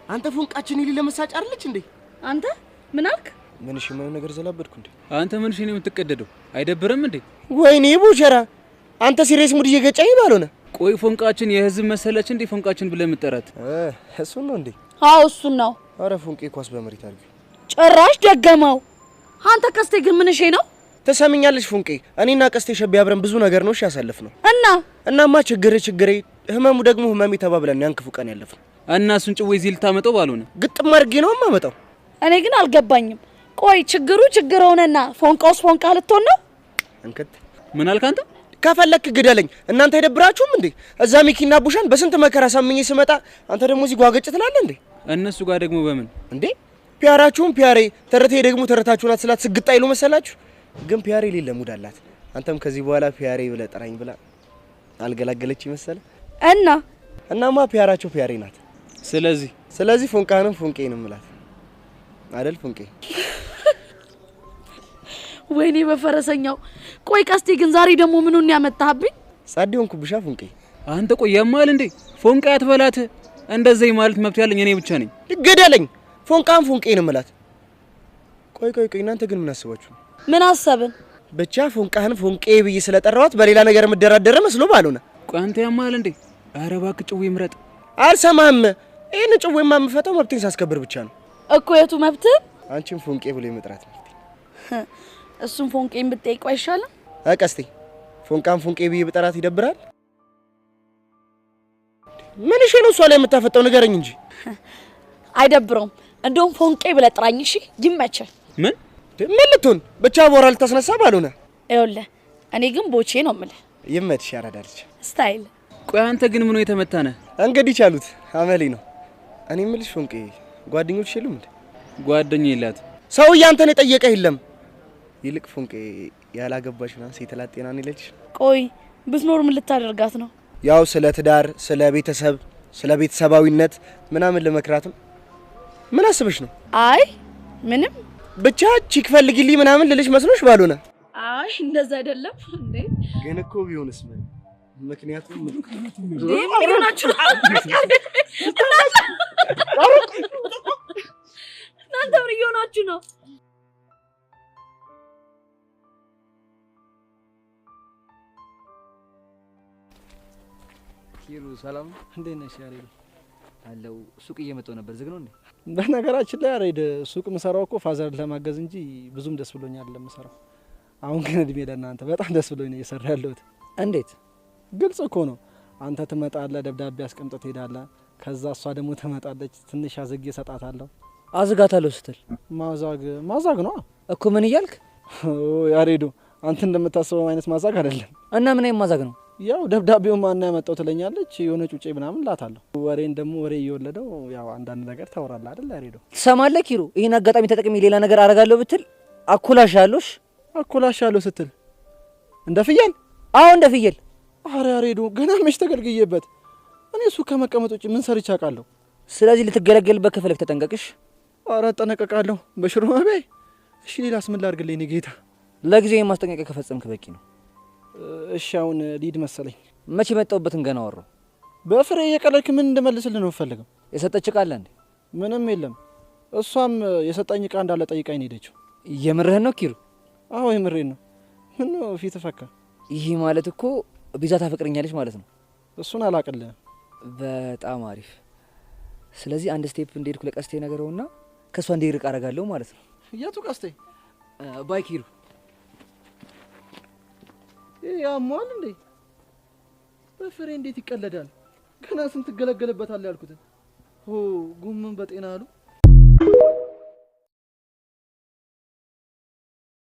አንተ ፎንቃችን ይሊ ለመሳጭ አይደለች እንዴ? አንተ ምን አልክ? ምን እሺ፣ የማይሆን ነገር ዘላበድኩ እንዴ? አንተ ምን እሺ ነው የምትቀደደው? አይደብርም እንዴ? ወይኔ ቦቸራ፣ አንተ serious mood እየገጨኝ ባልሆነ። ቆይ ፎንቃችን የህዝብ መሰለች እንዴ? ፎንቃችን ብለህ የምትጠራት እሱን ነው እንዴ? አዎ እሱን ነው። አረ ፎንቄ ኳስ በመሬት አድርጊው። ጭራሽ ደገመው። አንተ ቀስቴ ግን ምን እሺ ነው? ትሰሚኛለሽ ፎንቄ፣ እኔና ቀስቴ ሸቤ አብረን ብዙ ነገር ነው እሺ ያሳለፍነው። እና እናማ ችግሬ ችግሬ ህመሙ ደግሞ ህመሜ ተባብለን ያን ክፉ ቀን ያለፍነው። እና እሱን ጭዌ እዚህ ልታመጣው ባልሆነ ግጥም አድርጌ ነው የማመጣው። እኔ ግን አልገባኝም። ቆይ ችግሩ ችግር ሆነና ፎንቃውስ ፎንቃ ልትሆን ነው? እንክት ምን አልክ አንተ? ከፈለክ ግደለኝ። እናንተ አይደብራችሁም እንዴ? እዛ ሚኪና ቡሻን በስንት መከራ ሳምኜ ስመጣ አንተ ደግሞ እዚህ ጓገጭ ትላለህ እንዴ? እነሱ ጋር ደግሞ በምን እንዴ? ፒያራችሁም ፒያሬ ተረቴ ደግሞ ተረታችሁ ናት ስላት ስግጣ ይሉ መሰላችሁ። ግን ፒያሬ ሌለ mood አላት። አንተም ከዚህ በኋላ ፒያሬ ብለህ ጥራኝ ብላ አልገላገለች መሰለ። እና እናማ ፒያራቸው ፒያሬ ናት። ስለዚህ ፎንቃንም ፎንቄንም እላት አይደል ፎንቄ? ወይኔ በፈረሰኛው። ቆይ ቀስቴ ግን ዛሬ ደግሞ ምኑን ያመጣህብኝ? ጻድ ሆንኩብሻ ፎንቄ። አንተ ቆይ ያማል እንዴ? ፎንቃ አትበላት። እንደዚህ ማለት መብት ያለኝ እኔ ብቻ ነኝ። ግደለኝ። ፎንቃን ፎንቄንም እላት። ቆይ ቆይ ቆይ እናንተ ግን ምን አስባችሁ? ምን አሰብን? ብቻ ፎንቃህን ፎንቄ ብዬ ስለጠራኋት በሌላ ነገር የምደራደረ መስሎ ባልሆነ። ቆይ አንተ ያማል እንዴ? ኧረ እባክህ ጭዌ ምረጥ። አልሰማህም። ይሄን ጭዌማ የምፈታው መብቴን ሳስከብር ብቻ ነው። እኮ የቱ መብት? አንቺም ፎንቄ ብሎ የመጥራት መብቴ። እሱን ፎንቄን ብትጠይቀው አይሻልም? ቀስቴ ፎንቃን ፎንቄ ብዬ ብጠራት ይደብራል? ምን እሺ ነው እሷ ላይ የምታፈጠው ንገረኝ እንጂ። አይደብረውም። እንደውም ፎንቄ ብለህ ጥራኝ እሺ? ይመችህ። ምን ምን ልትሆን ብቻ ቦራ ልታስነሳ ባልሆነ። ይኸውልህ እኔ ግን ቦቼ ነው የምልህ። ይመችሽ ያራዳልች style። ቆይ አንተ ግን ምኑ የተመታ ነህ? እንግዲህ ቻሉት አመሌ ነው። እኔ የምልሽ ፎንቄ ጓደኞች የሉም እንዴ? ጓደኛ የላትም። ሰውዬ አንተን የጠየቀ የለም። ይልቅ ፎንቄ ያላገባሽ ምናምን ሴት ላጤ ናን ይለች። ቆይ ብትኖር ምን ልታደርጋት ነው? ያው ስለ ትዳር፣ ስለ ቤተሰብ፣ ስለ ቤተሰባዊነት ምናምን ለመክራትም። ምን አስበሽ ነው? አይ ምንም። ብቻ chick ፈልጊልኝ ምናምን ልልሽ መስሎሽ ባልሆነ። አይ እንደዛ አይደለም እንዴ። ግን እኮ ቢሆንስ ምን? ምክንያቱም እናንተ ምን እየሆናችሁ ነው? ኪሩ ሰላም ነው? እንዴት ነሽ ያሬድ? አለው። ሱቅ እየመጣሁ ነበር። ዝግ ነው እንዴ? በነገራችን ላይ ያሬድ ሱቅ ምሰራው እኮ father ለማገዝ እንጂ ብዙም ደስ ብሎኛል አይደለም ምሰራው። አሁን ግን እድሜ ለእናንተ በጣም ደስ ብሎኝ ነው እየሰራ ያለሁት። እንዴት? ግልጽ እኮ ነው። አንተ ትመጣለህ፣ ደብዳቤ አስቀምጠህ ትሄዳለህ። ከዛ እሷ ደግሞ ትመጣለች፣ ትንሽ አዝጌ እሰጣታለሁ። አዝጋታለሁ ስትል? ማዛግ ማዛግ ነው እኮ። ምን እያልክ? ያሬዱ አንተ እንደምታስበው አይነት ማዛግ አይደለም። እና ምን አይነት ማዛግ ነው? ያው ደብዳቤውን ማን ያመጣው ትለኛለች፣ የሆነ ጩጬ ምናምን እላታለሁ። ወሬን ደግሞ ወሬ እየወለደው ያው አንዳንድ ነገር ታወራለህ አይደል ያሬዶ? ትሰማለህ ኪሩ፣ ይሄን አጋጣሚ ተጠቅሜ ሌላ ነገር አደርጋለሁ ብትል አኮላሻለሁ። አኮላሻለሁ ስትል እንደ ፍየል? አዎ እንደ ፍየል። አረ ያሬዶ ገና መች ተገልግዬበት። እኔ እሱ ከመቀመጥ ውጪ ምን ሰርቼ አውቃለሁ? ስለዚህ ልትገለገልበት ከፈለክ ተጠንቀቅሽ። አረ እጠነቀቃለሁ በሽሮ መቤ። እሺ ሌላስ ምን ላድርግልኝ እኔ ጌታ? ለጊዜው የማስጠንቀቂያ ከፈጸምክ በቂ ነው። እሺ አሁን ሊድ መሰለኝ። መቼ መጣሁበትን ገና አወራሁ። በፍሬ እየቀለድክ ምን እንደመልስልህ ነው የምፈልገው? የሰጠች እቃ አለ እንዴ? ምንም የለም። እሷም የሰጠኝ እቃ እንዳለ ጠይቃኝ ነው የሄደችው። የምርህን ነው ኪሩ? አዎ የምሬን ነው። ምን ነው ፊት ፈካ? ይህ ማለት እኮ ቤዛ ታፈቅረኛለች ማለት ነው። እሱን አላቅልህም። በጣም አሪፍ። ስለዚህ አንድ step እንደሄድኩ ለቀስቴ ነገረውና ከሷ እንዲርቅ አደርጋለሁ ማለት ነው። የቱ ቀስቴ? bye ኪሩ። ያሟል እንዴ? በፍሬ እንዴት ይቀለዳል? ገና ስንት ትገለገልበታለህ ያልኩትን። ሆ ጉምን በጤና አሉ።